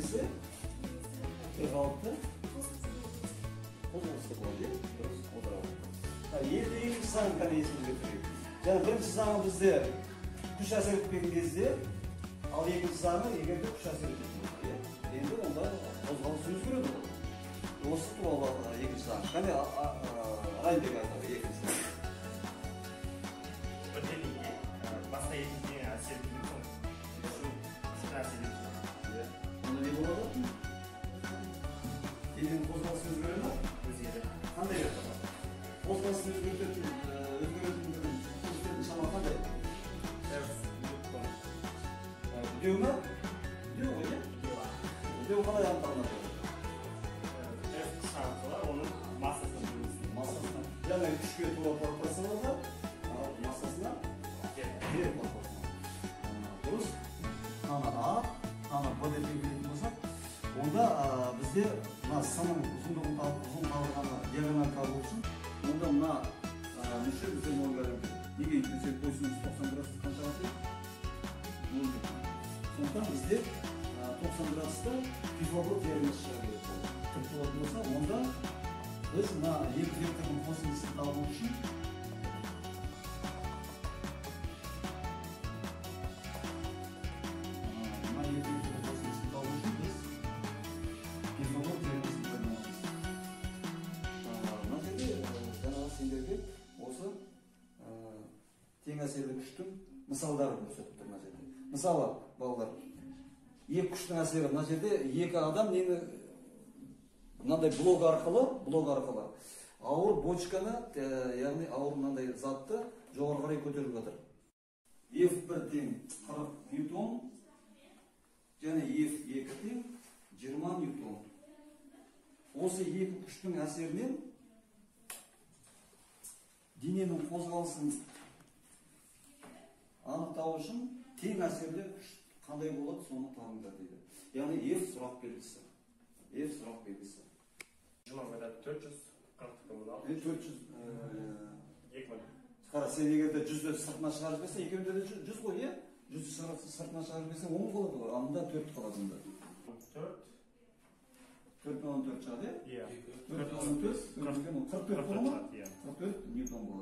Немесе бір қалыпты қозғалыста болады, иә? Дұрыс, отырады. Енді екінші заңын қане есімізге түсірейік. Жаңа бірінші заңы бізде күш әсер етпеген кезде, ал екінші заңы егер де күш әсер ететін болса, иә? Енді онда қозғалыс өзгереді ғой. Осы туралы екінші заң. Қане Райымбек айтады екінші заң. Бір денеге басқа екінші дене әсер еткен соң күштің әсер етуі. Иә. Онда не болады? Дененің қозғалысы өзгере ме? Өзгереді. Қандай өзгереді? Қозғалысын өзгеретіндігін көрсететін шама қандай? F ньютон. Үдеу ме? Үдеу ғой, иә? Үдеу қалай анықталынады? F күш арқылы оның массасына бөлінсін. Массасына. Яғни күшке тура пропорционалды, ал массасына кері пропорционал. Дұрыс. Мынаны А, мынаны Б деп белгілейтін болсақ, онда бізде мына сымның ұзындығын тауып, ұзын қабырғаны диагональ табу үшін онда мына мүше бізде нольға тең. Неге өйткені сен косинус 90 градус қаншаға тең? Нөлге тең. Сондықтан бізде 90 градуста Пифагор теоремасы шыға керек болды. Тік болатын болса, онда біз мына екі вектордың қосындысын табу үшін біз Пифагор теоремасын пайдаланамыз. Мына жерде жаңағы сендерге осы тең әсерлі күштің мысалдарын көрсетіп тұр мына жерде. Мысалы, балалар, екі күштің әсері мына жерде екі адам нені мынандай блок арқылы ауыр бочканы, яғни ауыр мынандай затты жоғары қарай көтеріп жатыр. F1 тең 40 ньютон және F2 тең 20 ньютон. Осы екі күштің әсерінен дененің қозғалысын анықтау үшін тең әсерлі күш қандай болады, соны табыңдар дейді. Яғни F сұрақ белгісі. F сұрақ белгісі. Жиырма квадрат төрт жүз қырық бүтін оннан алты. Төрт жүз, Екі мың. Қара, сен егер де жүзді сыртына шығарып жіберсең, екеуінде де жүз ғой, иә? Жүзді сыртына шығарып жіберсең, 10 қалады ғой, ал мында 4 қалады мында. Төрт. Төрт бүтін оннан төрт шығады, иә? Иә. Төрт бүтін оннан төрт, төрт бүтін оннан қырық төрт Қырық бола ма? төрт шығады, иә. 44 ньютон болады.